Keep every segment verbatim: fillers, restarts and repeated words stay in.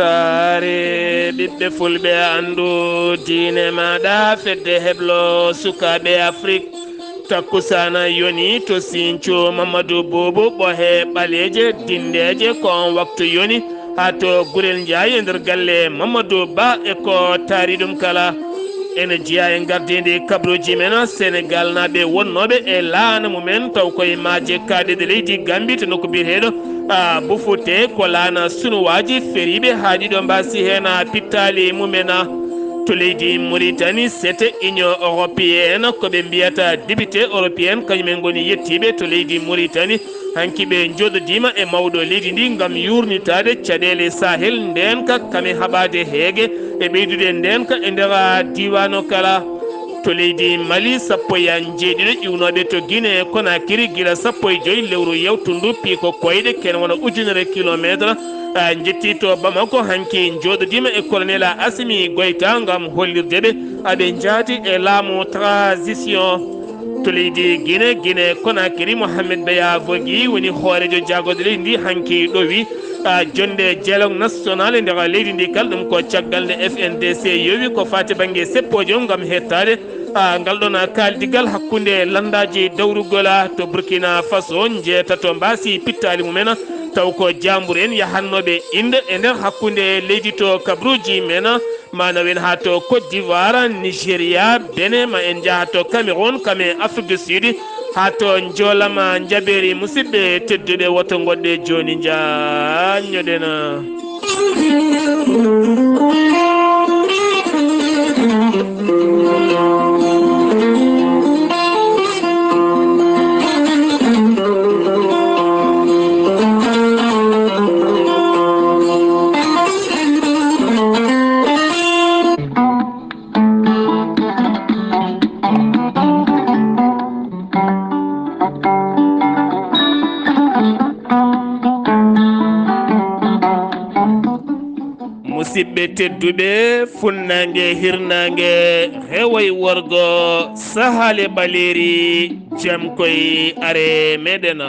Taare ɓiɓɓe fulɓe, anndu diine maaɗa, fedde heblo sukaaɓe Afrik. Takkusaana yoni to Sinco, Mamadou Boubou, ɓohe ɓaleeje, dindeeje, ko on waktu yoni. Haa to Gurel Njaay e nder galle Mamadou Ba e ko taari ɗum kala. Ene jeyaa e ngardiindi kabruuji men Senegaalnaaɓe wonnooɓe e laana mumen, taw koye maaje kaaɗeɗe leydi Gambi to nokku biyeteeɗo, a, Bufute, ko laana sunuwaaji feriiɓe haa ɗiɗo mbaasi heen, a, pittaali mumen, a. To leydi Muritani, sete Union Européenne, ko ɓe mbiyata député européen, kañum en ngoni yettiiɓe to leydi Muritani. Hanki ɓe njooɗodiima e mawɗo leydi ndi ngam yuurnitaade caɗeele Sahel, ndeenka kame haɓaade heege e ɓeydude ndeenka e nder diiwaan o kala. To leydi Mali, sappo e jeeɗiɗo iwnooɓe to Guinée Conakry gila sappo e joy lewru yawtundu piiko koyɗe, ken wona ujunere kilomeetre, a, njetti to Bamako, hanki njooɗodiima e Colonel Assimi Goïta ngam hollirde ɓe aɓe njaati e laamu transition. To leydi Guinée, Guinée Conakry, Mohamed Beya Vogi woni hooreejo jaagorɗe leydi ndi, hanki ɗowi, a, jonnde dialogue national e nder leydi ndi kala. Ɗum ko caggal nde F N D C yowi ko faati bannge seppoojo ngam hettaade, a, ngal ɗon kaaldigal hakkunde lanndaaji dawrugol, a, to Burkina Faso, njeetato mbaasi pittaali mumen, taw ko jaambur en yahannooɓe Inde e nder hakkunde leydi to kabruuji men. Maana wen haa to Côte d'Ivoire, Nigeria, Benin, ma en njaha to Cameroun, kame Afrique du Sud, haa to njoolama njabeeri. Musidɓe tedduɓe, woto ngoɗɗe jooni njaanñoɗen. Musidɓe tedduɓe, funnaange, hirnaange, reway, worgo, sahaale ɓaleeri, jam koy are meɗen.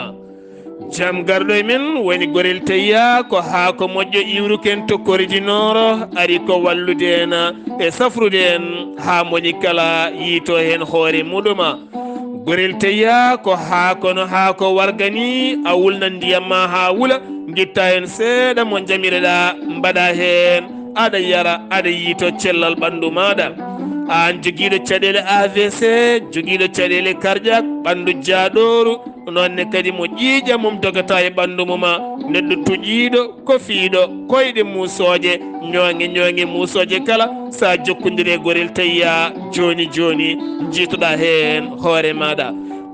Jam garɗo e men woni Gorel Teyya, ko haako moƴƴo iwruken to Koridiinooro, ari ko wallude en e safrude en haa moni kala yiito heen hoore muɗuma. Gorel Teyya ko haako no haako warga ni, a wulna ndiyam ma haa wula, ngitta heen seeɗa mo njamireɗa, mbaɗa heen, aɗa yara, aɗa yiito cellal ɓanndu maaɗa. Aan jogiiɗo caɗeele A V C, jogiiɗo caɗeele cardiaque, ɓanndu jaaɗooru, noon ne kadi mo ƴiiƴam mum dogata e ɓanndu mum, neɗɗo tuƴiiɗo, kofiiɗo, koyɗe muusooje, ñooŋe ñooŋe muusooje kala, so a jokkondiri e Gorel Teyya jooni jooni, njiitoɗa heen hoore maaɗa.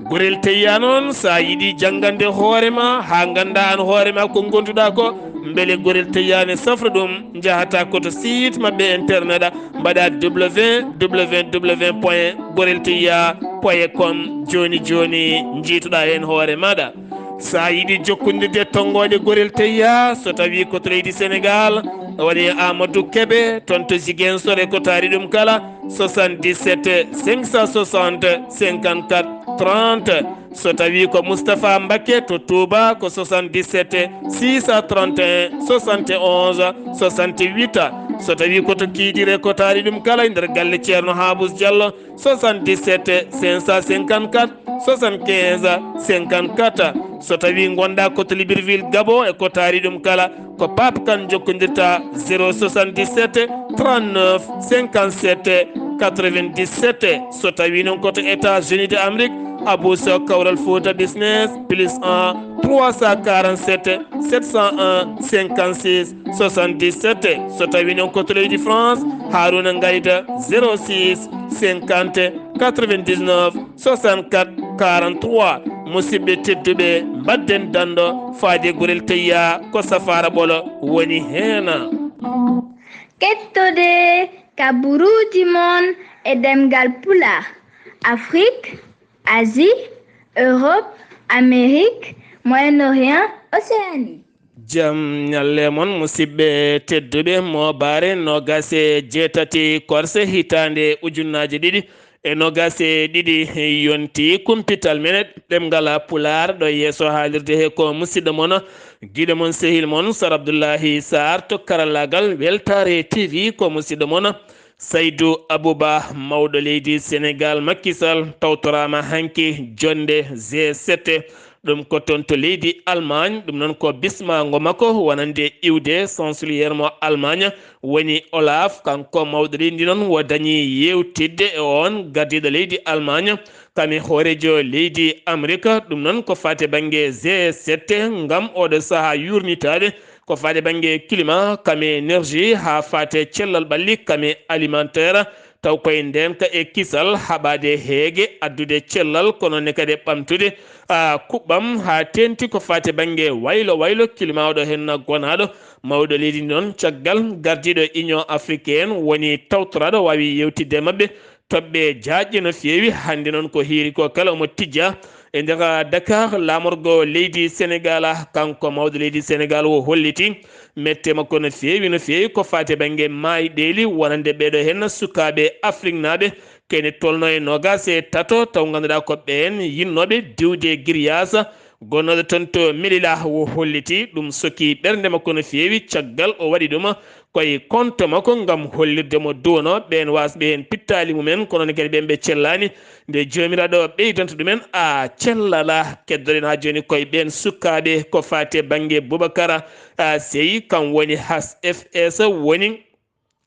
Gorel Teyya noon, so a yiɗi janngande hoore ma, haa ngannda aan hoore ma ko ngonduɗa ko, mbele Gorel Teyya ne safra ɗum, njahata ko to site maɓɓe internet, mbaɗa W W W point gorel teyya point com. Jooni jooni, njiitoɗa heen hoore maaɗa. So a yiɗi jokkondirde e tonngooɗe Gorel Teyya, so tawii ko to leydi Senegaal, waɗe Amadou Kebe, toon to Ziguinchor e ko taari ɗum kala, soixante-dix-sept cinq cent soixante cinquante-quatre trente. So tawii ko Moustapha Mbacké to Touba, ko soixante-dix-sept six cent trente et un soixante et onze soixante-huit. So tawii ko to Kidira e ko taari ɗum kala, e nder galle Ceerno Habous Diallo, soixante-dix-sept cinq cent cinquante-quatre soixante-quinze cinquante-quatre. So tawii ngonɗa ko to Libreville, Gabon, e ko taari ɗum kala, ko Pape Kane jokkondirta, zéro soixante-dix-sept trente-neuf cinquante-sept quatre-vingt-dix-sept. So tawii noon ko to États-Unis d'Amérique, Abou Sow Kawral Fouta Business, plus un trois cent quarante-sept sept cent un cinquante-six soixante-dix-sept. So tawii noon ko to leydi France, Harouna Ngayda, zéro six cinquante quatre-vingt-dix-neuf soixante-quatre quarante-trois. Musidɓe tedduɓe, mbaɗden danndo faade Gorel Teyya, ko Safaara Ɓolo woni heen. Kettode kaburuuji mon e ɗemngal Pulaar, Afrique, Asie, Europe, Amérique, Moyen-Orient, Océanie. Jam ñalle mon, musidɓe tedduɓe, mooɓaare noogaas e jeetati korse hitaande ujunnaaje ɗiɗi E nogas e ɗiɗi yonti kumpital men ɗemngal Pulaar ɗo yeeso haalirde he ko musidɗo mon, giɗo mon, sehil mon Sar Abdullahi Sarr to karallaagal Weltaare T V, ko musidɗo mon Saydu Abuba, mawɗo leydi Senegal Macky Sall, tawtoraama hanki jonnde G sept. Ɗum ko toon to leydi Allemagne, ɗum noon ko bismaango makko wonande iwde chancelier mo Allemagne, woni Olaf, kanko mawɗo leydi noon o dañi yeewtidde e oon gardiiɗo leydi Allemagne, kam e hooreejo leydi Amerika, ɗum noon ko faati bannge G sept, ngam oɗo sahaa yuurnitaade ko faati bannge climat, kam e énergie, haa faati cellal ɓalli, kam e alimentaire, taw koye ndeenka e kisal, haɓaade heege, addude cellal, kono ne kadi ɓamtude, a, kuɓɓam haa teeŋti ko faati bannge waylo waylo, climat oɗo heen gonaaɗo mawɗo leydi noon, caggal gardiiɗo Union Africaine woni tawtoraaɗo, waawi yeewtidde e maɓɓe toɓɓe jaajɗe no feewi. Hannde noon ko hiiri ko kala omo tijja e nder Dakar, laamorgo leydi Senegal, kanko mawɗo leydi Senegal o holliti mette makko no feewi, no feewi ko faati bannge maayɗeeli wonande ɓeeɗo heen sukaaɓe Afriknaaɓe, kene tolno e noogas e tato, taw ngannduɗaa ko ɓeen yinnooɓe diwde giryaasa gonnooɗo toon to Melilla. O holliti ɗum, sokii ɓernde makko no feewi, caggal o waɗi ɗum koye konto makko ngam hollirde mo duwono ɓeen waasɓe heen pittaali mumen, kono ne kadi ɓeen ɓe cellaani, nde Joomiraaɗo ɓeydanta ɗumen a cellala. Keddoɗen haa jooni koye ɓeen sukaaɓe ko faati e bannge Boubacar, a, Seye, kam woni H F S woni,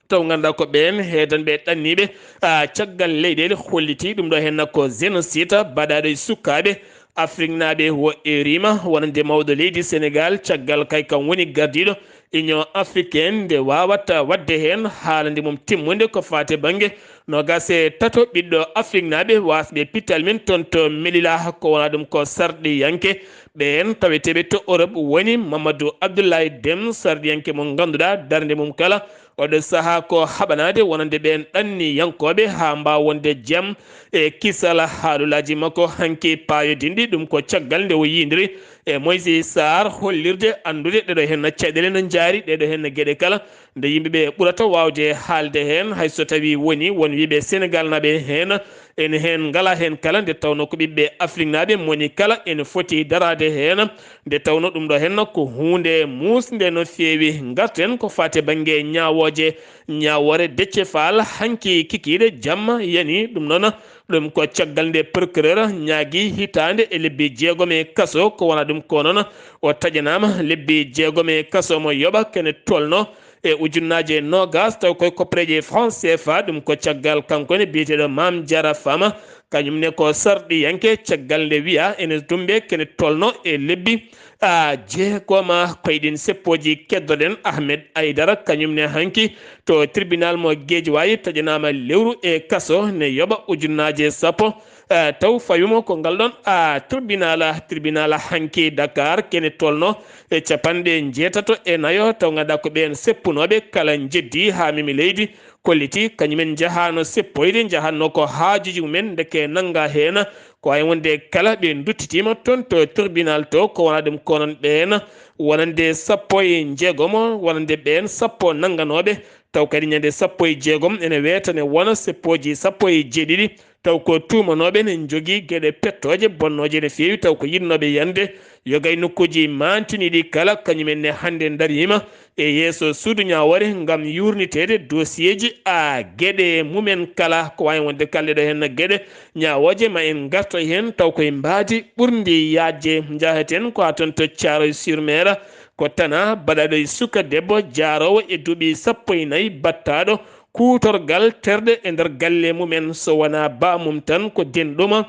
taw ngannduɗaa ko ɓeen heedanɓe ɗanniiɓe, a, caggal leyɗeele, holliti ɗum ɗo heen ko génocide baɗaaɗo e sukaaɓe Afriknaaɓe o eriima wonande mawɗo leydi Senegal, caggal kay kam woni gardiiɗo Union Africaine nde waawata waɗde heen haalande mum timmunde ko faati bannge noogas e tato ɓiɗɗo Afriknaaɓe waasɓe pittaali men toon to Melilla, ko wona ɗum ko sarɗiyanke ɓeen taweteeɓe to Europe woni Mamadou Abdoulaye Dem, sarɗiyanke mo ngannduɗaa darnde mum kala oɗo sahaa ko haɓanaade wonande ɓeen ɗanniyankooɓe haa mbaawa wonde jam e kisal. Haalolaaji makko hanki paayodinɗi, ɗum ko caggal nde o yiyndiri e Moïse Sarr, hollirde anndude ɗeɗo heen caɗeele no njaari, ɗeɗo heen geɗe kala nde yimɓe ɓe ɓurata waawde haalde heen, hay so tawii woni won wiyɓe Senegalnaaɓe heen, ene heen ngalaa heen kala, nde tawnoo ko ɓiɓɓe Afriknaaɓe moni kala ene foti daraade heen. Nde tawnoo ɗum ɗo heen ko huunde muusnde no feewi. Ngarten ko faati bannge ñaawooje, ñaawoore Déthié Fall hanki kikiiɗe jamma yani. Ɗum noon, ɗum ko caggal nde procureur ñaagi hitaande e lebbi jeegom e kaso, ko wona ɗum ko noon o taƴanaama lebbi jeegom e kaso mo yoɓa kene tolno e ujunnaaje noogas, taw koye koppareeje franc C F A. Ɗum ko caggal kanko ne biyeteeɗo Mame Diarra Fam, kañum ne ko sarɗiyanke, caggal nde wiya ene dummbe kene tolno e lebbi, a, jeegoma. Koye ɗin seppooji keddoɗen Ahmed Aidara, kañum ne hanki to tribunal mo Guédiawaye taƴanaama lewru e kaso ne yoɓa ujunnaaje sappo, a, taw fawimo ko ngal ɗon, a, tribunal, tribunal hanki Dakar kene tolno e capanɗe njeetato e nayo, taw ngannduɗaa ko ɓeen seppunooɓe kala njeddi haa memi leydi, kolliti kañumen njahaano seppoyde, njahatnoo ko haajuuji mumen, ndeke nannga heen ko waawi wonde kala ɓe nduttitiima toon to tribunal to, ko wona ɗum ko noon ɓeen wonande sappo e njeegomo, wonande ɓeen sappo nannganooɓe, taw kadi ñande sappo e jeegom ene weeta ne wona seppooji sappo e jeeɗiɗi, taw ko tuumanooɓe ne njogii geɗe pettooje bonnooje no feewi, taw ko yiɗnooɓe yande yoga e nokkuuji maantiniiɗi kala, kañumen ne hannde ndariima e yeeso suudu ñaawoore ngam yuurniteede dosiyeeji, a, geɗe mumen kala. Ko waawi wonde kalɗe ɗo heen geɗe ñaawooje, ma en ngarto heen, taw koye mbaadi ɓurndi yaajde. Njahaten ko haa toon to Thiaroye sur Mer, ko Tana baɗaaɗo e suka debbo jaaroowo e duuɓi sappo e nayi, battaaɗo kuutorgal terɗe e nder galle mumen, so wonaa baamum tan ko denɗuma.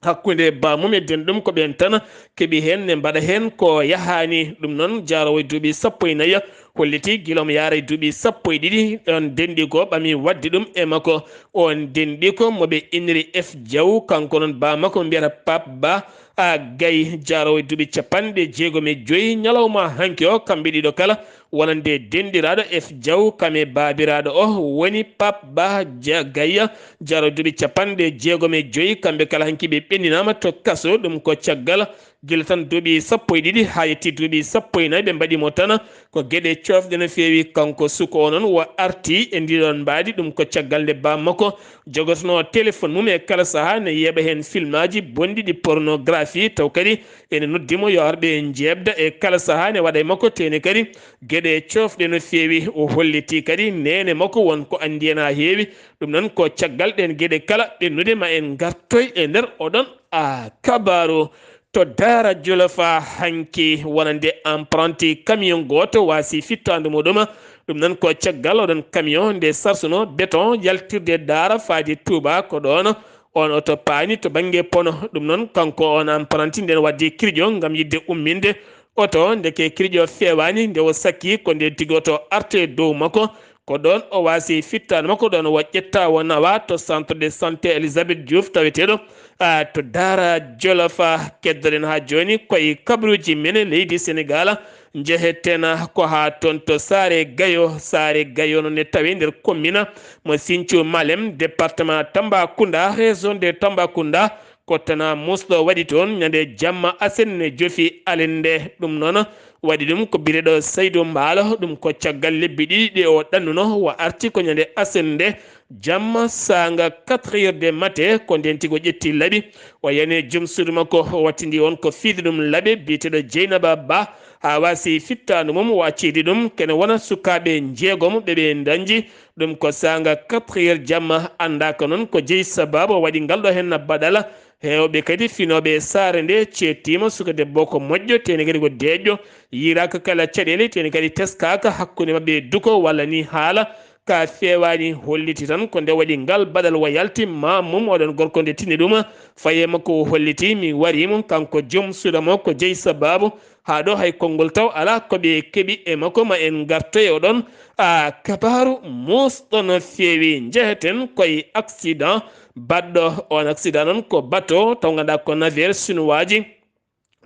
Hakkunde baamum e denɗum ko ɓeen tan keɓi heen ne mbaɗa heen ko yahaani. Ɗum noon, jaaroowo e duuɓi sappo e nayi holliti gila omo yaara e duuɓi sappo e ɗiɗi, oon denɗigo ɓami waɗde ɗum e makko. Oon denɗigo mo ɓe inniri F Diaw, kanko noon baa makko mbiyata Pape Ba, A Gay, jaroowo e duuɓi capanɗe jeegom e joyi, ñalawma hanki o, kamɓe ɗiɗo kala, wonande denɗiraaɗo F Diaw, kam e baabiraaɗo o woni Pape Bah Dia Gay, jaroowo e duuɓi capanɗe jeegom e joyi, kamɓe kala hanki ɓe ɓenninaama to kaso, ɗum ko caggal gila tan duuɓi sappo e ɗiɗi haa yetti duuɓi sappo e nayi ɓe mbaɗi mo tan ko geɗe coofɗe no feewi. Kanko suko o noon o arti e ndiɗon mbaadi, ɗum ko caggal nde baam makko jogotono téléphone mum e kala sahaa ne yeeɓa heen filmaaji bonɗi ɗi pornographie, taw kadi ene noddi mo yo ar ɓe njeeɓda e kala sahaa ne waɗa e makko, tene kadi geɗe coofɗe no feewi. O holliti kadi neene makko won ko anndi heen haa heewi, ɗum noon ko caggal ɗeen geɗe kala ɓennude ma en ngartoy e nder oɗon a kabaaru. To Daara Jolof hanki wonande apprenti camion gooto waasi fittaandu muɗum. Ɗum noon ko caggal oɗon camion nde sarsuno béton yaltirde Daara faade Touba, ko ɗoon on oto paani to bannge Pono. Ɗum noon kanko on apprenti nden waddi kirƴo ngam yiɗde umminde oto, ndeke kirƴo feewaani, nde o sakki ko nde tigi oto arte dow makko. Ko ɗoon o waasi fittaandu makko, ɗoon o ƴetta o nawa to centre de santé Elisabeth Diouf taweteeɗo, a, to Daara Jolof. Keddoɗen haa jooni koye kabaruuji men leydi Senegaal. Njeheten ko haa toon to Saare Gayo. Saare Gayo noon ne tawee nder commune mo Sinthiou Malem, département Tambacounda, région de Tambacounda. Ko tana muusɗo waɗi toon ñande jamma asen ne jofi alinde. Ɗum noon waɗi ɗum ko biyeteeɗo Saydu Mbaalo. Ɗum ko caggal lebbi ɗiɗi ɗe o ɗannuno, o arti ko ñande asen nde jamma saanga quatre heures de matin, ko ndeen tigi o ƴetti laɓi, o yani joom suudu makko, o wattindi on ko fiide ɗum laɓe biyeteeɗo Jeynaba Ba, haa waasi fittaandu mum, o accidi ɗum kene wona sukaaɓe njeegom ɓe ɓe dañji. Ɗum ko saanga quatre heures jamma. Anndaaka noon ko jeyi sabaabu o waɗi ngal ɗo heen baɗal. Heewɓe kadi finooɓe e saare nde ceettiima, suka debbo ko moƴƴo, teni kadi ko deeƴƴo, yiiraaka kala caɗeele, teni kadi teskaaka hakkunde maɓɓe e duko walla ni haala ka feewaani, holliti tan ko nde waɗi ngal baɗal o yalti ma mum oɗon gorko nde tinni ɗum, faye makko o holliti mi warii mum kanko joom suudu mo ko jeyi sabaabu. Haa ɗo hay konngol taw alaa ko ɓe keɓi e makko. Ma en ngartoy oɗon a kabaaru muusɗo no feewi. Njeheten koye accident baɗɗo on accident noon ko bateau taw ngannduɗaa ko navire chinois ji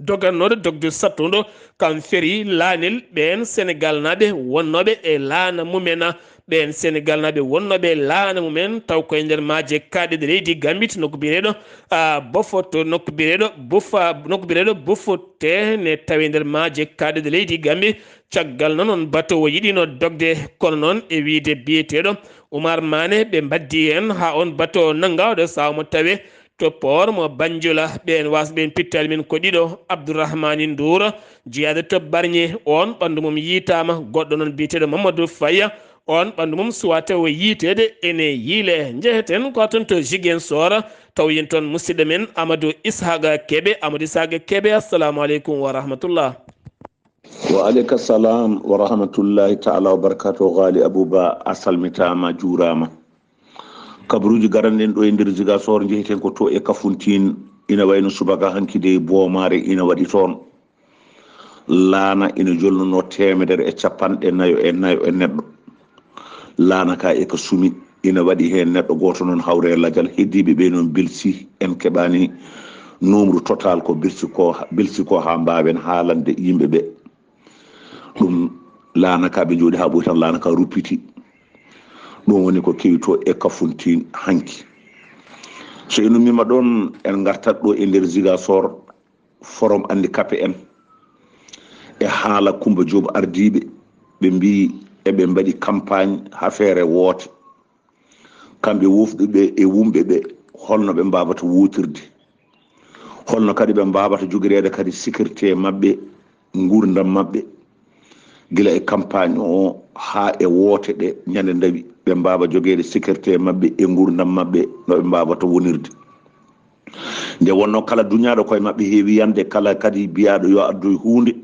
dogannooɗo dogde sattuɗo kam feri laanel ɓeen Senegal naaɓe wonnooɓe e laana mumen. Ɓeen Senegal naaɓe wonnooɓe e laana mumen taw koye nder maaje kaaɗeɗe leydi Gambie to nokku biyeteeɗo a Bofoto, nokku biyeteeɗo Bofa, nokku biyeteeɗo Bofote ne tawi nder maaje kaaɗeɗe leydi Gambie. Caggal noon on bateau o yiɗino dogde, kono noon e wiyde biyeteeɗo Oumar Mané ɓe mbaddi heen haa on bateau nannga oɗo sahaa mo tawe to port mo Banjula. Ɓeen waasɓe en pittaali men ko ɗiɗo, Abdourahmani Ndour jeyaaɗo to Bargny, oon ɓanndu mum yiytaama, goɗɗo noon biyeteeɗo Mamadou Faye, oon ɓanndu mum suwaa taw o yiyteede ene yiilee. Njeheten ko toon to Ziguinchor, taw yen toon musidɗo men Amadou Ishaqa Kebe. Amadou Ishaqa Kebe, assalamu aleykum wa rahmatullah. Wa aleyka salam wa rahmatullahi taala wa barakatuh. Ghali Abouba, a salmitaama, juuraama. Kabaruuji garanɗen ɗo e nder Ziguinchor, njeheten ko to e Kafountine, ina wayno subaka hanki de boomaare ina waɗi toon. Laana ina jolnuno teemedere e capanɗe nayo e nayo e neɗɗo. Laana ka e ka sumi, ina waɗi heen neɗɗo gooto noon hawre e lajal, heddiiɓe ɓe noon bilsi, en keɓaani nombre total ko bilsi ko, bilsi ko haa mbaawen haalande yimɓe ɓe. Ɗum laana ka ɓe njooɗi haa ɓoy tan laana ka ruppiti. Ɗum woni ko kewi to e Kafountine hanki. So en ummima ɗoon, en ngartat ɗo e nder Ziguinchor, forum handicapé en e haala Coumba Diop ardiiɓe, ɓe mbii eɓe mbaɗi campagne haa feere woote. Kamɓe wofɓe ɓe e wumɓe ɓe, holno ɓe mbaawata wootirde? Holno kadi ɓe mbaawata jogireede kadi sécurité maɓɓe, nguurndam maɓɓe? Gila e campagne o haa e woote ɗe ñande ndawi, ɓe mbaawa jogeede sécurité maɓɓe e nguurndam maɓɓe, no ɓe mbaawata wonirde. Nde wonnoo kala duñaaɗo koye maɓɓe heewi yande, kala kadi biyaaɗo yo addoy huunde,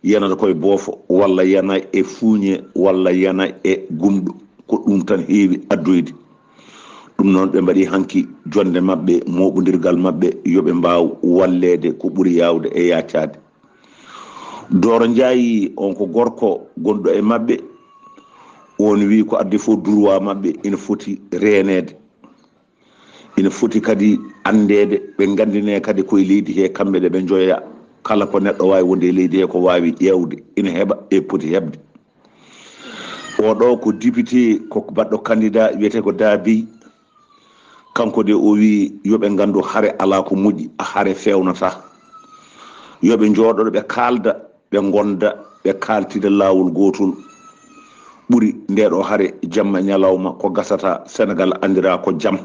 yanata koye boofo, walla yana e fuuñe, walla yana e gumɗo. Ko ɗum tan heewi addoyde. Ɗum noon ɓe mbaɗi hanki jonnde maɓɓe, mooɓondirgal maɓɓe, yo ɓe mbaaw walleede ko ɓuri yaawde e yaacaade. Dooro Njaayi, on ko gorko gonɗo e maɓɓe, on wii ko addi fof droit maɓɓe ina foti reeneede. Ina foti kadi anndeede, ɓe nganndinee kadi ko e leydi hee kamɓe ɗe ɓe njoya. Kala ko neɗɗo waawi wonde e leydi hee ko waawi ƴeewde, ina heɓa e poti heɓde. Oo ɗoo ko député, ko baɗɗo candidat, wiyetee ko Dabiy. Kanko de o wii yo ɓe nganndu hare alaa ko moƴƴi, hare feewnataa. Yo ɓe njooɗo ɓe kaalda, ɓe ngonda, ɓe kaaltida laawol gootol. Ɓuri ndee ɗoo hare jamma e ñalawma ko gasata Senegal anndiraa ko jam,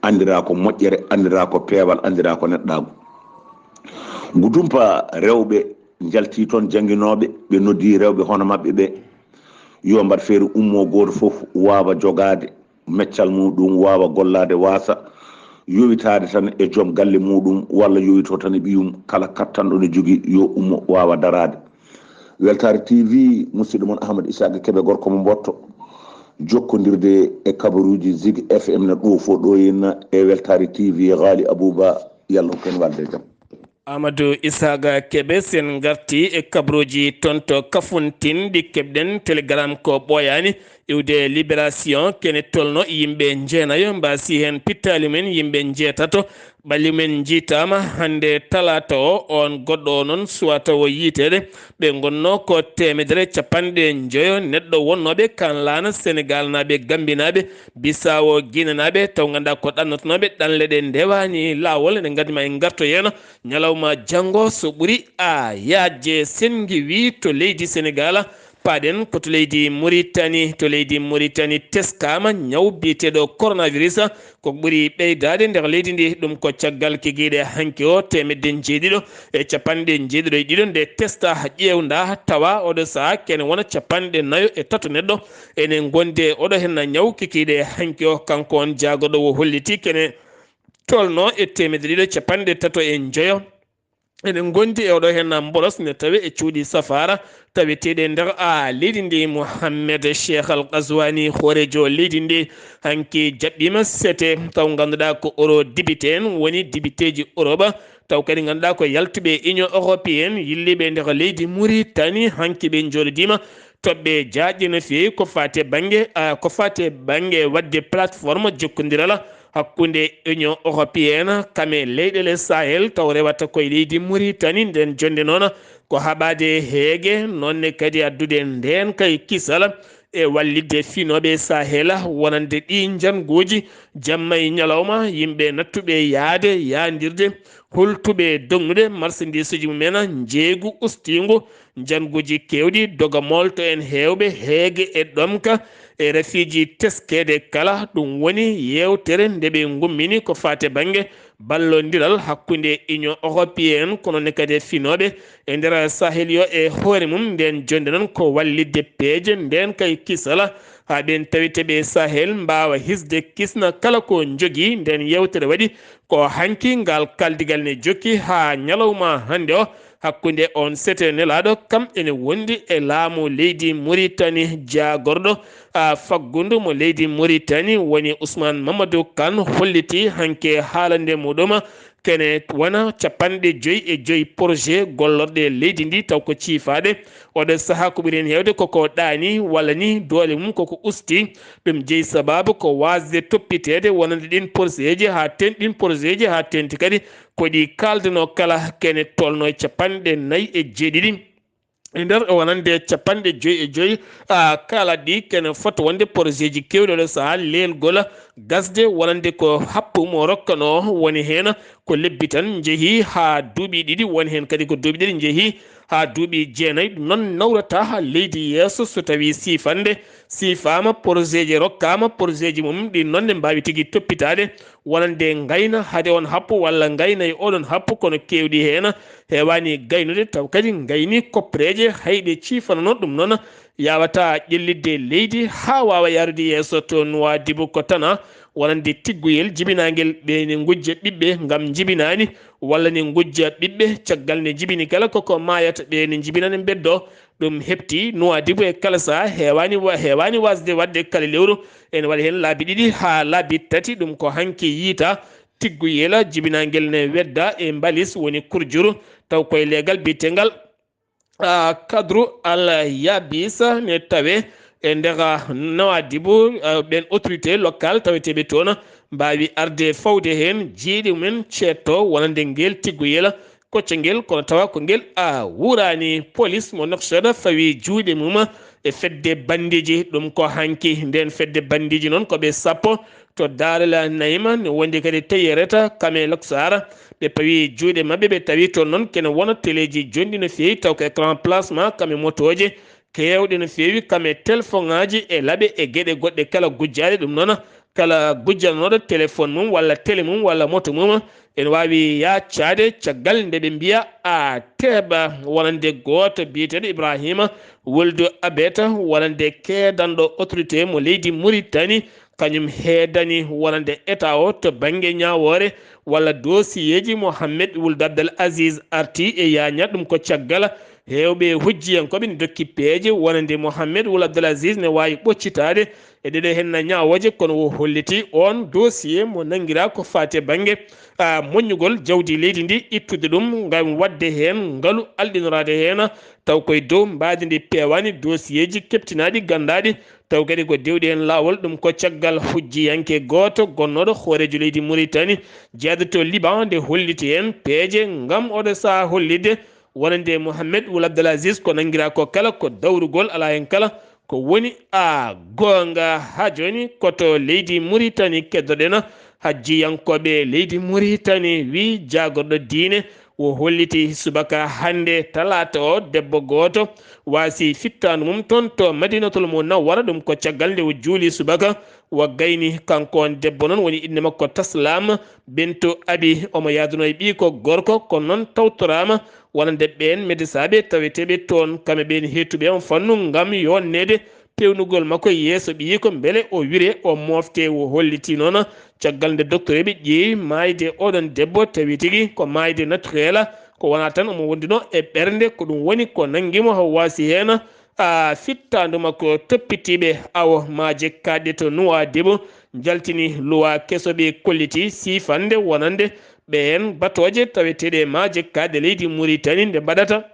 anndiraa ko moƴƴere, anndiraa ko peewal, anndiraa ko neɗɗaagu. Gudumpa rewɓe njaltii toon jannginooɓe, ɓe noddi rewɓe hono maɓɓe ɓe, yo mbaɗ feere ummoo gooto fof waawa jogaade meccal muɗum, waawa gollaade, waasa yowitaade tan e joom galle muɗum, walla yowito tan e ɓiyum, kala kattanɗo ne jogii yo ummo waawa daraade. Weltaare T V, musidɗo mon Ahmad Isaaqa Kebe, gorko mo Mbotto, jokkondirde e kabaruuji Zig F M na ɗo fof ɗo henna e Weltaare T V, Ghali Abouba, yalla hokku en walde e jam. Amadou Isaaqa Kebe, sen ngarti e kabaruuji toon to Kafountine, ɗi keɓɗen Telegram ko ɓooyaani iwde Libération, kene tolno yimɓe jeenayo mbaasi heen pittaali men, yimɓe njeetato ɓalli men njiitaama. Hannde talaata o, oon goɗɗo o noon suwata o yiiteede, ɓe ngonnoo ko teemedere capanɗe njoyo neɗɗo wonnooɓe kaan laana, Senegaalnaaɓe, Gambinaaɓe, Bisaawo, Ginenaaɓe, taw nganndaa ko ɗannotonooɓe, ɗanle ɗe ndewaani laawol, eɗen nganndi ma en ngartoyeeno ñalawma janngo so ɓuri a yaajde. Sen ngiwii to leydi Senegaal, paaɗen ko to leydi Muritani. To leydi Muritani teskaama ñaw biyeteeɗo coronavirus, ko ɓuri ɓeydaade nder leydi ndi. Ɗum ko caggal kikiiɗe hanki o teemedde njeeɗiɗo e capanɗe njeeɗiɗo e ɗiɗo nde testa ƴeewnda, tawa oɗo sahaa kene wona capanɗe nayo e tato neɗɗo ene ngondi e oɗo henna ñaw kikiiɗe hanki o. Kanko on jaagorɗo o holliti kene tolno e teemedde ɗiɗo capanɗe tato e njoyo. Eɗen ngondi e oɗo henna mboros ne tawe e cuuɗi safaara taweteeɗe nder a leydi ndi. Mohammed Cheikh Al Qazwani, hooreejo leydi ndi, hanki jaɓɓiima sete taw ngannduɗaa ko euro dibite en woni dibiteeji Europe, taw kadi ngannduɗaa ko yaltuɓe Union Européenne yilliiɓe nder leydi Muritani. Hanki ɓe njooɗodiima toɓɓe jaaƴɗe no feewi ko faati e bannge, a, ko faati e bannge waɗde plateforme jokkondiral hakkunde Union Européenne kam e leyɗeele Sahel taw rewata koye leydi Muritani. Nden jonnde noon ko haɓaade heege, noon ne kadi addude ndeenka e kisal e wallitde finooɓe Sahel wonande ɗii njannguuji jamma e ñalawma, yimɓe nattuɓe yahde yahndirde, hultuɓe dognude marsandiisuuji mumen, njeeygu ustiingu, njannguuji keewɗi, doga moolto en heewɓe, heege e ɗomka e rafiiji teskeede kala. Ɗum woni yeewtere nde ɓe ngummini ko faati e bannge ballondiral hakkunde Union Européenne, kono ne kadi e finooɓe e nder Sahel yo e hoore mum. Nden jonnde noon ko wallitde peeje ndeenka e kisal haa ɓeen tawetee ɓe Sahel mbaawa hisde kisna kala ko njogii. Nden yeewtere waɗi ko hanki ngal kaldigal ne jokki haa ñalawma hannde o hakkunde on sete nelaaɗo kam ene wondi e laamu leydi Muritani. Jaagorɗo a faggundu mo leydi Muritani woni Ousmane Mamadou Kane holliti hanke haalande muɗum kene wona capanɗe joyi e joyi projet gollorɗe leydi ndi taw ko ciifaaɗe. Oɗo sahaa ko ɓuri heen heewde koko ɗaani walla ni doole mum koko usti. Ɗum jeyi sababu ko waasde toppiteede wonande ɗin projet ji haa ten-, ɗin projet ji haa tenti kadi ko ɗi kaaldanoo kala kene tolno e capanɗe nayi e jeeɗiɗi. E nder wonande capanɗe joyi e joyi, a, kala ɗi kene fota wonde projet ji keewɗi oɗo sahaa leelgol gasde wonande ko happu mo rokkanoo woni heen ko lebbi tan njehi haa duuɓi ɗiɗi, woni heen kadi ko duuɓi ɗiɗi njehi haa duuɓi jeenayi. Ɗum noon nawrata leydi yeeso so tawii siifande siifaama, projet ji rokkaama, projet ji mum ɗi noon ne mbaawi tigi toppitaade wonande ngayna hade on happu walla ngayna e oɗon happu, kono keewɗi heen heewaani gaynude, taw kadi ngayni koppereeje hayɓe ciifanano. Ɗum noon yawata ƴellitde leydi haa waawa yaarude yeeso to Nuwaadibu ko tana wonande tigguyel jibinaangel ɓe ne ngujja ɓiɓɓe ngam njibinaani walla ne ngujja ɓiɓɓe caggal nde njibini kala koko maayata ɓe ne njibinani mbeddo. Ɗum heɓti Nuwaadibu e kala sahaa heewaani wa-, heewaani waasde waɗde kala lewru. Ene waɗi heen laabi ɗiɗi haa laabi tati. Ɗum ko hanki yiyta tigguyel jibinaangel ne wedda e mbalis woni kurjuru taw koye leegal biyetengal a, Kadru Al Yabis ne tawe E nder Nouadhibou, eh, ɓen autorité locale taweteeɓe toon mbaawi arde fawde heen jiiɗe mumen ceetto wonande ngel tigguyel koccangel, kono tawa ko ngel a wuraani. Police mo Nouakchott fawi juuɗe mum e fedde bandiiji. Ɗum ko hanki. Nden fedde bandiiji noon ko ɓe sappo to Dar el Naima, ne wondi kadi Teyereta, Kame Loksara. Ɓe pawi juuɗe maɓɓe, ɓe tawi toon noon kene wona teleeji jonɗi no feewi, taw ko écran plasma, kame motooje keewɗe no feewi, kame telefoŋaaji e laɓe e geɗe goɗɗe kala gujjaaɗe. Ɗum noon, kala gujjanooɗo téléphone mum walla télé mum walla moto mum, ene waawi yaacaade caggal nde ɓe mbiya a teeɓa, wonande gooto biyeteeɗo Ibrahima Wuldu Abeta, wonande keedanɗo autorité mo leydi Muritani, kañum heedani wonande État o to bannge ñaawoore walla dossier ji. Mohammed Wuldu Abdel Aziz arti e yaaña. Ɗum ko caggal heewɓe hujjiyankooɓe ne dokki peeje wonande Mohammed Wuldu Abdel Aziz ne waawi ɓoccitaade e ɗeɗo henna ñaawooje, kono o holliti oon dossier mo nanngiraa ko faati e bannge, a, moññugol jawdi leydi ndi, ittude ɗum ngam waɗde heen ngalu alɗinoraade heen, taw koye dow mbaadi ndi peewaani dossier ji keɓtinaaɗi, ganndaaɗi, taw kadi ko dewɗi heen laawol. Ɗum ko caggal hujjiyanke gooto gonnooɗo hooreejo leydi Muritani, jeyaaɗo to Liban, nde holliti heen peeje ngam oɗo sahaa hollitde wonande Mohammed Wul Abdel Aziz ko nanngiraa ko kala ko dawrugol, alaa heen kala ko woni a goonga. Haa jooni ko to leydi Muritani keddoɗen hajjiyankooɓe leydi Muritani, wi jaagorɗo diine, o holliti subaka hannde talaata o debbo gooto waasi fittaandu mum toon to Madinatul Munawwara. Ɗum ko caggal nde o juuli subaka, o gayni. Kanko on debbo noon woni innde makko Taslam Bintu Abi. Omo yahduno e ɓiiko gorko, kono noon tawtoraama wonande ɓeen medesaaɓe taweteeɓe toon, kamɓe ɓeen heetuɓe on fannu ngam yonneede peewnugol makko yeeso ɓiyiiko, mbele o wire, o moofte. O holliti noon caggal nde doktoreeɓe ƴeewi maayde oɗon debbo, tawi tigi ko maayde naturel, ko wonaa tan omo wonduno e ɓernde, ko ɗum woni ko nanngi mo, o waasi heen a fittaandu makko. Toppitiiɓe awo maaje kaaɗɗe to Nuwaadibu njaltini luwaa keso, ɓe kolliti siifannde wonande ɓeen batooje taweteeɗe e maaje kaaɗɗe leydi Muritani nde mbaɗata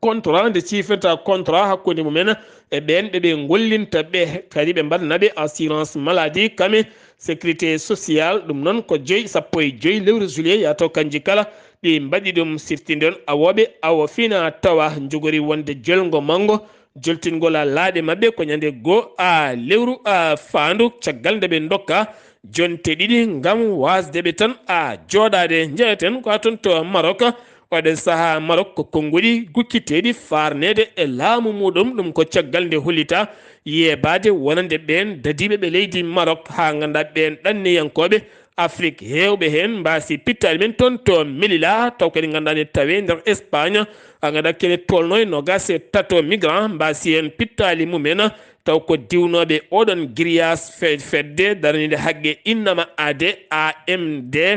contrat, nde ciifirta contrat hakkunde mumen e ɓeen ɓe ɓe ngollinta ɓe, kadi ɓe mbaɗana ɓe assurance maladie, kame sécurité sociale. Ɗum noon ko joyi, sappo e joyi lewru juillet yaato kanji kala ɗi mbaɗi ɗum. Siftinde on awooɓe awo fina tawa njogori wonde jolngo manngo, joltingol a laaɗe maɓɓe ko ñande goo a lewru a faandu, caggal nde ɓe ndokka jonte ɗiɗi ngam waasde ɓe tan a jooɗaade. Njeyeten ko a toon to Maroc. Oɗen sahaa Maroc ko konnguɗi gukkiteeɗi faarneede e laamu muuɗum. Ɗum ko caggal nde hollita yeebaade wonande ɓeen dadiiɓe ɓe leydi Maroc, haa nganndaa ɓeen ɗanniyankooɓe Afrik heewɓe heen mbaasi pittaali men toon to Melilla, taw kadi nganndaa ne tawee nder Espagne. A nganndaa kene tolno e noogaas e tato migrant mbaasi heen pittaali mumen, taw ko diwnooɓe oɗon grillage fe-, fedde daraniinde haqqe innama ade A M D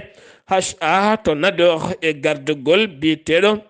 H A to Nador e gardagol biyeteeɗo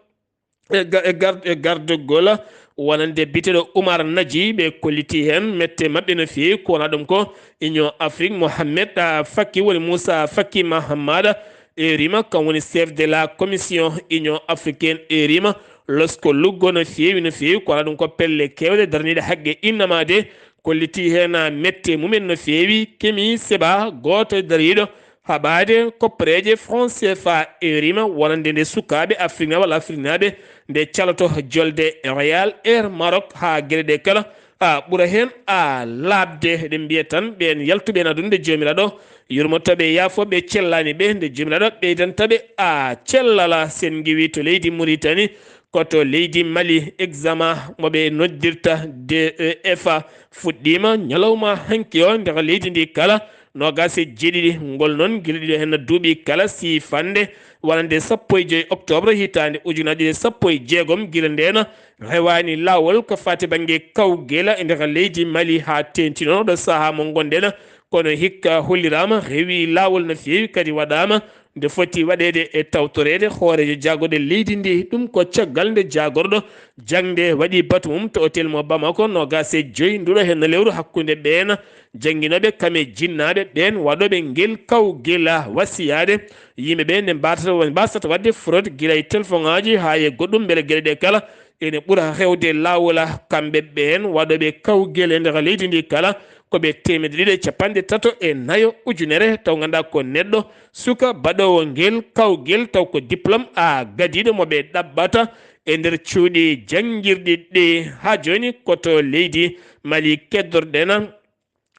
e ga-, e gar-, e gardagol wonande biyeteeɗo Oumar Nadji. Ɓe kolliti heen mette maɓɓe no feewi, ko wonaa ɗum ko Union Afrique, Mohamed, ah, Faki, woni Moussa Faki Mahamada, erima, kam woni chef de la commission Union africaine, erima, losko luggo no feewi, no feewi, ko wonaa ɗum ko pelle keewɗe daraniiɗe haqqe innama de, kolliti heen mette mumen no feewi. Kemi Seba, gooto e dariiɗo haɓaade koppareeje franc C F A, erima, wonande nde sukaaɓe Afriknaaɓe walla Afriknaaɓe nde caloto jolde Royal Air Maroc haa geɗe ɗe kala, a, ɓura heen a laaɓde. Eɗen mbiya tan ɓeen yaltuɓe en aduna nde Joomiraaɗo yurmoto ɓe, yaafo ɓe, cellaani ɓe nde Joomiraaɗo ɓeydanta ɓe a cellala. Sen ngiwi to leydi Muritani, ko to leydi Mali, examen mo ɓe noddirta D E F fuɗɗiima ñalawma hanki o nder leydi ndi kala. Noogaas e jeeɗiɗi, ngol noon gila ɗiɗo heen duuɓi kala siifannde wonande sappo e joy octobre hitaande ujunaaji ɗiɗi e sappo e jeegom. Gila ndeen rewaani laawol ko faati bannge kawgela e nder leydi Mali haa teeŋti noon oɗo sahaa mo ngonɗen. Kono hikka holliraama rewi laawol no feewi, kadi waɗaama nde foti waɗeede e tawtoreede hooreejo jaagorɗe leydi ndi. Ɗum ko caggal nde jaagorɗo jaŋde waɗi batu mum to otel mo Bamako, noogaas e joy nduɗo heen lewru, hakkunde ɓeen jannginooɓe kam e jinnaaɓe ɓeen waɗooɓe ngel kawgela wasiyaade yimɓe ɓe nde mbaasata, mbaasata waɗde fraude gila e telefoŋaaji haa e goɗɗum, mbele geɗe ɗe kala ene ɓura hewde laawol. Kamɓe ɓeen waɗooɓe kawgel e nder leydi ndi kala, ko ɓe teemedde ɗiɗi e capanɗe tato e nayo ujunere, taw ngannduɗaa ko neɗɗo suka baɗoowo ngel kawgel, taw ko diplôme a gadiiɗo mo ɓe ɗaɓɓata e nder cuuɗi janngirɗi ɗi. Haa jooni ko to leydi Mali keddorɗen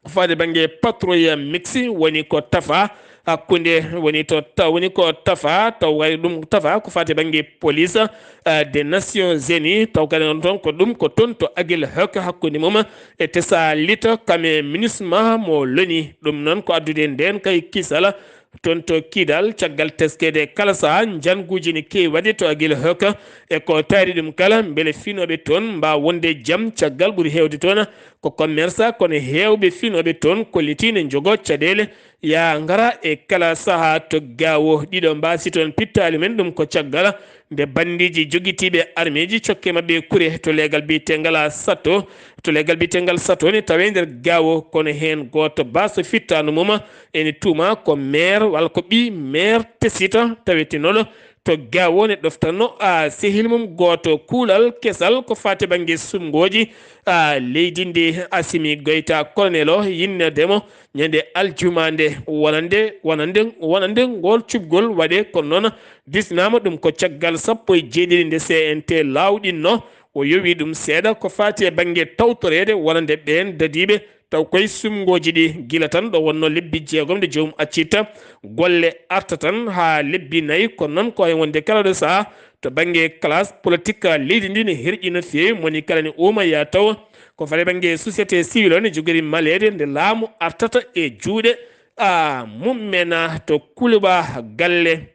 ko faati bannge patrouille mixte, woni ko tafa hakkunde, woni to ta-, woni ko tafa, taw waɗi ɗum tafa ko faati bannge police, eh, des Nations Unies, taw kadi on toon ko ɗum ko toon to Aguelhok hakkunde mum e Tessalit, kam e MINUSMA mo loni. Ɗum noon ko addude ndeen kay kisal toon to Kidal, caggal teskeede kala sahaa, njanguuji ne keewi waɗde to Aguelhok, e ko taari ɗum kala, mbele finooɓe toon mbaawa wonde jam, caggal ɓuri heewde toon ko commerçant, kono heewɓe finooɓe toon kollitii ne njogoo caɗeele yaa ngara e kala sahaa to Gaawo. Ɗiɗo mbaasi toon pittaali men, ɗum ko caggal nde bandiiji jogitiiɓe armeeji cokke maɓɓe kure to leegal biyeteengal Sato, to leegal biyeteengal Sato ne tawee nder Gaawo, kono heen gooto baaso fittaandu mum ene tuuma ko maire walla ko ɓii maire Tessita tawetenooɗo to Gaawo ne ɗoftanno a sehil mum gooto kuulal kesal ko faati bannge sumngooji a leydi ndi. Assimi Goïta, colonel o, yinneede mo ñande aljuma nde, wonande, wonande, wonande ngol cuɓgol waɗe, kono noon disnaama ɗum ko caggal sappo e jeeɗiɗi nde C N T laawɗinno. O yowi ɗum seeɗa ko faati e bannge tawtoreede wonande ɓeen dadiiɓe, taw koye sumngooji ɗi, gila tan ɗo wonno lebbi jeegom nde joomum accirta golle, arta tan haa lebbi nayi, kono noon ko hay wonde kala ɗo sahaa to bannge classe politique leydi ndi ne herƴi no feewi, moni kala ne uuma yaa taw ko faati bannge société civile o ne jogori maleede nde laamu artata e juuɗe a mum men. To Kuluba, galle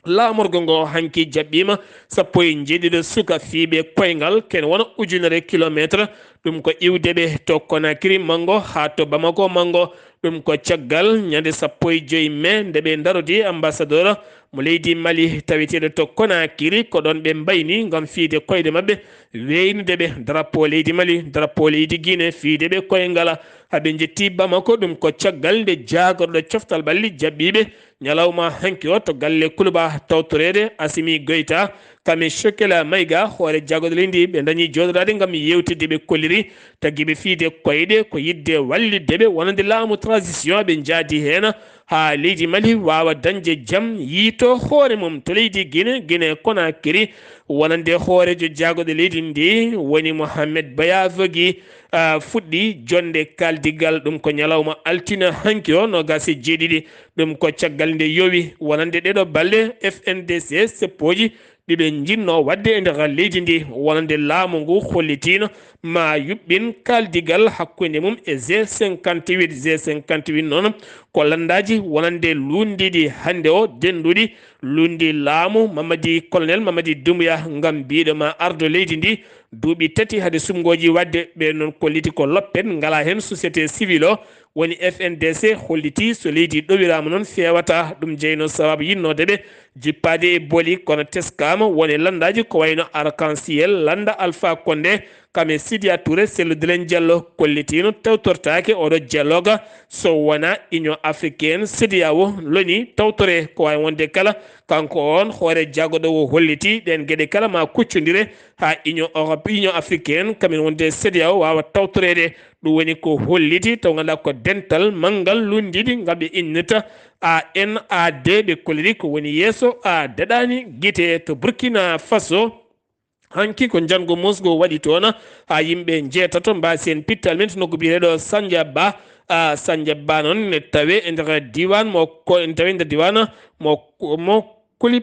laamorgo ngo hanki jaɓɓiima sappo e njeeɗiɗo suka fiiɓe koyngal, ken wona ujunere kilomeetre, ɗum ko iwde ɓe to Conakry manngo haa to Bamako manngo. Ɗum ko caggal ñande sappo e joy mee nde ɓe ndarodi ambassadeur mo leydi Mali taweteeɗo to Conakry, ko ɗoon ɓe mbayni ngam fiyde koyɗe maɓɓe, weeynude ɓe drapeau leydi Mali, drapeau leydi Guinée, fiyde ɓe koyngal. Haa ɓe njetti Bamako, ɗum ko caggal nde jaagorɗo coftal ɓalli jaɓɓiiɓe ñalawma hanki o to galle Kuluba tawtoreede Assimi Goïta, kam e Chokela Maïga, hoore jaagorɗe leydi, ɓe ndañi jooɗodaade ngam yeewtidde. Ɓe kolliri taggiiɓe fiyde koyɗe ko yiɗde wallitde ɓe wonande laamu transition, ɓe njaadi heen haa leydi Mali waawa dañde jam, yiito hoore mum. To leydi Guinée, Guinée Conakry, wonande hooreejo jaagorɗe leydi ndi woni Mohamed Bayazogi, ah, fuɗɗi jonnde kaaldigal. Ɗum ko ñalawma altine hanki o, noogaas e jeeɗiɗi. Ɗum ko caggal nde yowi wonande ɗeɗo balɗe F N D C seppooji ɗi ɓe njinnoo waɗde e nder leydi ndi, wonande laamu ngu hollitiino ma yuɓɓin kaaldigal hakkunde mum e G cinquante-huit. G cinquante-huit noon ko lanndaaji wonande luunndiiɗi hannde o, dennduɗi luundi laamu Mamadi, colonel Mamadi Doumbouya, ngam biiɗo ma ardo leydi ndi duuɓi tati hade sumngooji waɗde. Ɓe noon kolliti ko loppet, ngalaa heen société civile o, woni F N D C, holliti so leydi ɗowiraama noon feewata. Ɗum jeyno sababu yinnoode ɓe jippaade e booli, kono teskaama woni lanndaaji ko wayno Arc-en-Ciel, lannda Alpha Condé, kam e Sidiya Touré, Cellou Dalein Diallo kollitiino tawtortaake oɗo dialogue so wonaa Union Africaine, CEDEAO, loni tawtore. Ko waawi wonde kala, kanko on hoore jagoɗo o holliti ɗeen geɗe kala ma kuccondire haa Union Europe, Union Africaine, kamin wonde CEDEAO waawa tawtoreede. Ɗum woni ko holliti taw ngannduɗaa ko dental manngal lunndiiɗi ngal ɓe innata A N A D, ɓe kolliri ko woni yeeso a daɗaani gite. To Burkina Faso, hanki ko njanngu musngu waɗi toon, haa yimɓe njeetato mbaasi heen pittal men to nokku biyeteeɗo Sanjaba. Ah, Sanjaba noon ne tawee e nder diiwaan mo ko, ne tawee e nder diiwaan mo, mo Kuli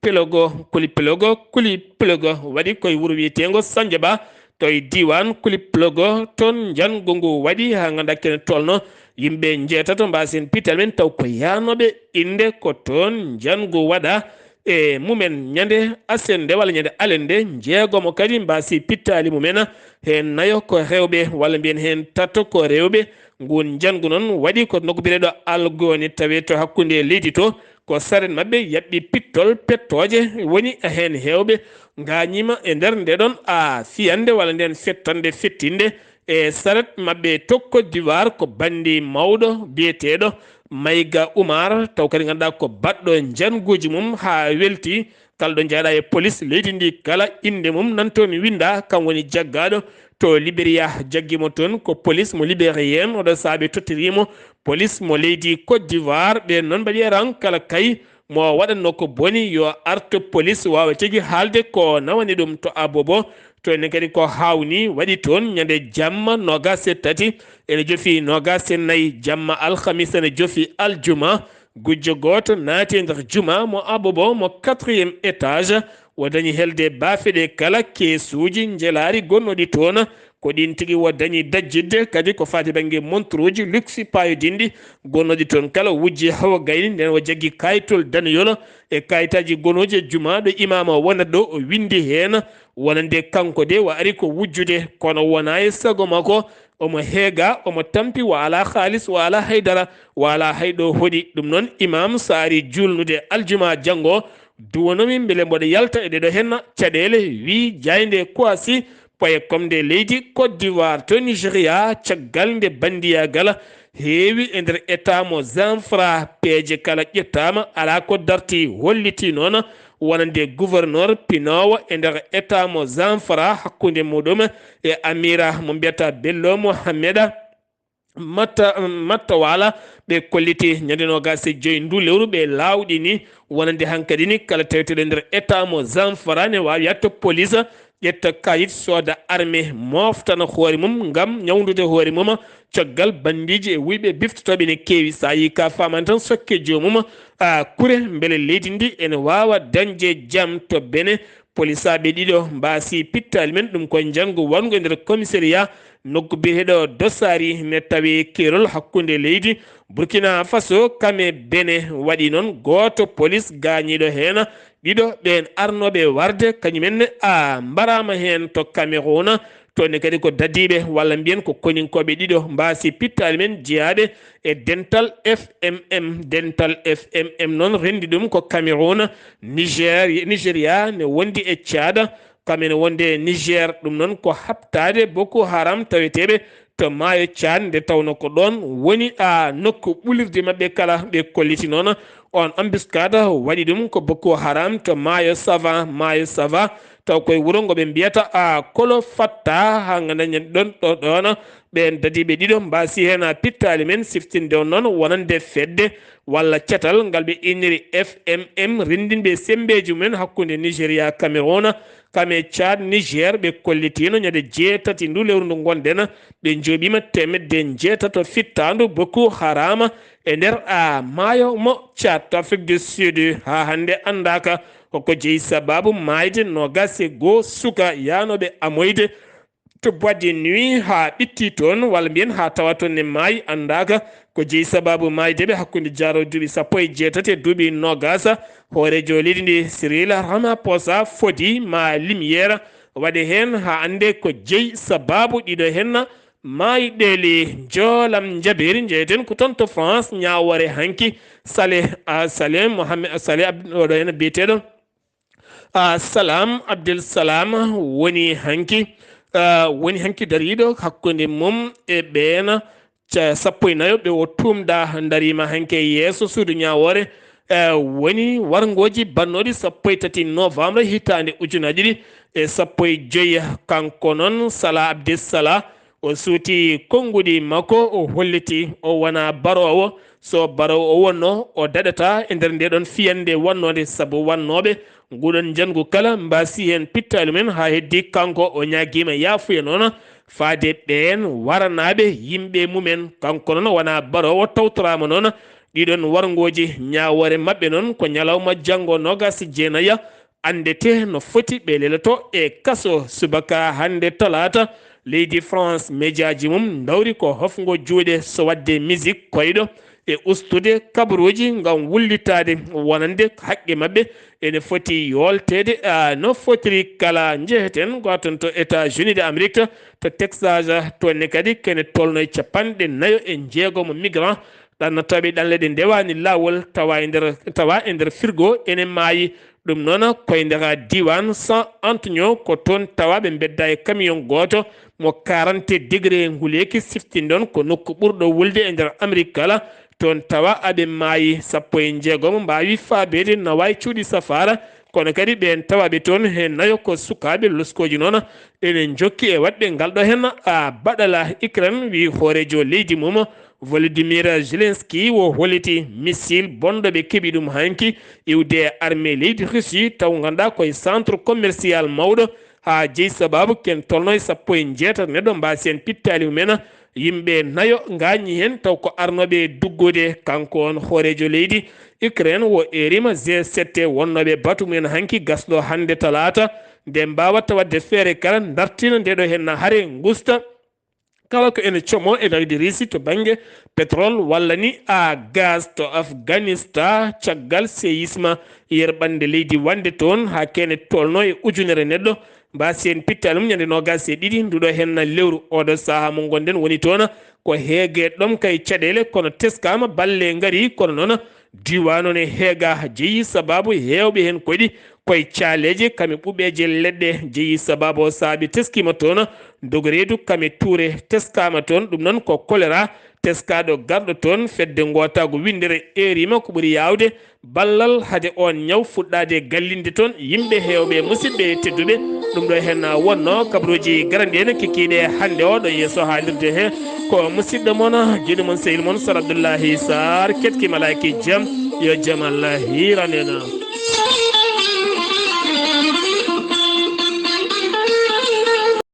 Pelogo, Kuli Pelogo, Kuli Pelogo waɗi koye wuro wiyeteengo Sanjaba to e diiwaan Kuli Pelogo. Toon njanngu ngu waɗi haa nganndaa kene tolno yimɓe njeetato mbaasi heen pittal men taw ko yaanooɓe innde ko toon njanngu waɗa e mumen. Ñande asende walla ñande alende jeegomo kadi mbaasi pittaali mumen. Heen nayo ko rewɓe, walla mbiyen heen tato ko rewɓe. Ngun njanngu noon waɗi ko nokku biyeteeɗo Algoni, tawee to hakkunde leydi to. Ko saret maɓɓe yaɓɓi pittol, pettooje, woni heen heewɓe ngaañiima e nder nde ɗon a fiyande walla nden fettande fettinde e saret maɓɓe to Côte d'Ivoire. Ko banndi mawɗo biyeteeɗo Mayga Oumar, taw kadi ngannduɗaa ko baɗɗo njannguuji mum haa welti Kala ɗo njaaɗa e polis leydi ndi kala, innde mum nan toon winnda, kam woni jaggaaɗo to Liberia, jaggi mo toon ko polis mo libérien, oɗo saabe tottirii mo polis mo leydi Côte d'Ivoire. Ɓeen noon mbaɗi e ran kala kay mo waɗatno ko boni yo arto polis waawa tigi haalde ko nawani ɗum to Abobo. To enen kadi ko haawnii waɗi toon ñande jamma noogaas e tati, ene jofi noogaas e nayi jamma alhamis, ene jofi aljuma. Gujjo gooto naati e nder juma mo Abobo mo quatrième étage. O dañi helde baafe ɗe kala keesuuji njelaari gonnooɗi toon. Ko ɗiin tigi o dañi dajjitde kadi ko faati bannge montroji luxe paayodinɗi gonnooɗi toon kala wujji hawa gayni. Nden o jaggi kayitol daneyol e kayitaaji gonooji e juma ɗo imaama wonat ɗo, o winndi heen wonande kanko de o ari ko wujjude, kono wonaa e sago makko. Omo heega, omo tampi, o alaa haalis, o alaa haydara, o alaa hay ɗo hoɗi. Ɗum noon, imaam, so ari juulnude aljuma janngo, duwanomi mbele mboɗo yalta e ɗeɗo henna caɗeele, wi jaaynde Kouassi, paye comme nde leydi Côte d'Ivoire to Nigeria, caggal nde bandiyaagal heewi e nder état mo Zamfara, peeje kala ƴettaama, alaa ko darti, holliti noon wonande gouverneur pinoowo e nder état mo Zamfara hakkunde muɗum e amira mo mbiyata Bello Mohammeda Matta, Matta Wala. Ɓe kolliti ñande noogaas e joy ndu lewru ɓe laawɗini wonande hankadi ni kala taweteɗo nder état mo Zamfara ne waawi yatto police, ƴetta kayit, sooda arme, moftana hoore mum ngam ñawndude hoore mum caggal bandiiji e wuyɓe biftotooɓe ne keewi. So a yii ka faman tan sokke joomum a kure mbele leydi ndi ene waawa dañde jam to Bene. Polisaaɓe ɗiɗo mbaasi pittaali men, ɗum ko njanngu waɗngu e nder commissariat nokku biyeteeɗo Dosari ne tawi keerol hakkunde leydi Burkina Faso kam e Bene. Waɗi noon gooto polis gaañiiɗo heen, ɗiɗo ɓeen arnooɓe warde kañumen ne a mbaraama heen to Cameroun. Toon ne kadi ko dadiiɓe walla mbiyen ko koninkooɓe ɗiɗo mbaasi pittaali men jeyaaɓe e dental F M M. Dental F M M noon renndi ɗum ko Cameroun, Niger, Nigeria ne wondi e Tchad, kam ene wonde e Niger. Ɗum noon ko haɓtaade Boko Haram taweteeɓe to maayo Tchad, nde tawno ko ɗoon woni a nokku ɓulirde maɓɓe kala. Ɓe kolliti noon on embuscade waɗi ɗum ko Boko Haram to maayo Sava, maayo Sava, taw koye wuro ngo ɓe mbiyata a Kolo Fatta, haa nga dañen ɗon ɗo ɗoon. Ɓeen dadiiɓe ɗiɗo mbaasi heen a pittaali men siftinde on noon wonande fedde walla catal ngal ɓe inniri F M M, renndinɓe semmbeeji mumen hakkunde Nigeria, Cameroun, kam e Tchad, Niger. Ɓe kollitiino ñande jeetati ndu lewru ndu ngonɗen, ɓe njooɓiima teemedde njeetato fittaandu Boko Haram e nder a maayo mo Tchad to Afrique du Sud. Haa hannde anndaaka ko ko jeyi sabaabu maayde noogaas e goo suka yaanooɓe amoyde to boîte de nuit haa ɓitti toon, walla mbiyen haa tawa toon ne maayi, anndaaka ko jeyi sabaabu maayde ɓe hakkunde jaaro duuɓi sappo e jeetati e duuɓi noogaas. Hooreejo leydi ndi Cyril Ramaphosa fodi ma lumière waɗe heen haa annde ko jeyi sabaabu ɗiɗo heen maayɗeeli. Njoolam njabeeri njeyeten ko toon to France, ñaawoore hanki Saleh, a, Saleh Mohamed, Saleh Abd-, oɗo heen biyeteeɗo a, Salam Abdel Salam woni hanki, a, woni hanki dariiɗo hakkunde mum e ɓeen ca-, sappo e nayo ɓe o tuumda ndariima hanki e yeeso suudu ñaawoore, e, woni warngooji bannooɗi sappo e tati novembre hitaande ujunaaji ɗiɗi e sappo e joy. Kanko noon Salah Abdel Salah o suuti konnguɗi makko, o holliti o wonaa baroowo. So baroowo o wonno, o daɗata e nder nde ɗon fiyannde wonnoonde, sabu wannooɓe nguɗon njanngu kala mbaasi heen pittaali mumen haa heddi kanko o ñaagiima yaafuya noon faade ɓeen waranaaɓe yimɓe mumen. Kanko noon wonaa baroowo, tawtoraama noon ɗiɗon warngooji. Ñaawoore maɓɓe noon ko ñalawma janngo noogaas e jeenaya anndete no foti ɓe leloto e kaso subaka hannde talaata. Leydi France, mejaaji mum ndawri ko hofngo juuɗe so waɗde misik koyɗo e ustude kabaruuji ngam wullitaade wonande haqqe maɓɓe ene foti yoolteede, a, no fotiri kala. Njeheten gooton to États-Unis de Amérique, to Texas, toon ne kadi kene tolno e capanɗe nayo e jeegomo migrant ɗannatooɓe ɗanle ɗe ndewaani laawol tawa e nder, tawa e nder firgo ene maayi. Ɗum noon koye nder diiwaan San Antonio ko toon tawa ɓe mbedda e camion gooto mo quarante degré nguleeki, siftinɗon ko nokku ɓurɗo wulde e nder Amérique kala. Toon tawa aɓe maayi, sappo e jeegomo mbaawi faabeede nawa e cuuɗi safaara, Kono kadi ɓeen tawaaɓe toon he nayo ko sukaaɓe loskooji noon ene njokki e waɗde ngal ɗo heen a baɗala. Ukraine wi hooreejo leydi mum Volodymyr Zelensky wo holliti missile bonɗo ɓe keɓi ɗum hanki iwde e armée leydi Russie taw ngannduɗaa koye centre commercial mawɗo haa jeyi sababu ken tolno e sappo e jeetati neɗɗo mbaasi heen pittaali mumen. Yimɓe nayo ngaañi heen taw ko arnooɓe duggude. Kanko on hooreejo leydi Ukraine wo erima G sept wonnooɓe batu mumen hanki gasɗo hannde talaata nde mbaawata waɗde feere kala dartina nde ɗo heen hare ngusta kala ko ene como e leydi Russie to bannge pétrole walla ni a gaz to Afghanistan caggal séisme yerɓande leydi wonde toon haa keene tolno e ujunere neɗɗo mbaasi heen pittaali mum ñande noogaas e ɗiɗi nduɗo heen lewru. Oɗo sahaa mo ngonɗen woni toon ko heege ɗomka e caɗeele kono teskaama balle ngari kono noon diiwaan o ne heega jeyi sababu heewɓe heen koɗi koye caaleeje kame ɓuuɓeeje leɗɗe jeyi sababu o saabi teskiima toon dogoreedu kame tuure teskaama toon ɗum noon ko kolera teskaaɗo garɗo toon fedde ngootaagu winndere erima ko ɓuri yaawde ballal hade oon ñaw fuɗɗaade e gallinde toon yimɓe heewɓe musidɓe tedduɓe. Ɗum ɗo heen wonnoo kabaruuji garanɗi en kikkiiɗe hannde o ɗo yeeso haalirde he ko musidɗo mon jooni mon sehil mon Sar Abdoullahi Sar ketki malaaki jam yo jam Allah hiiran en.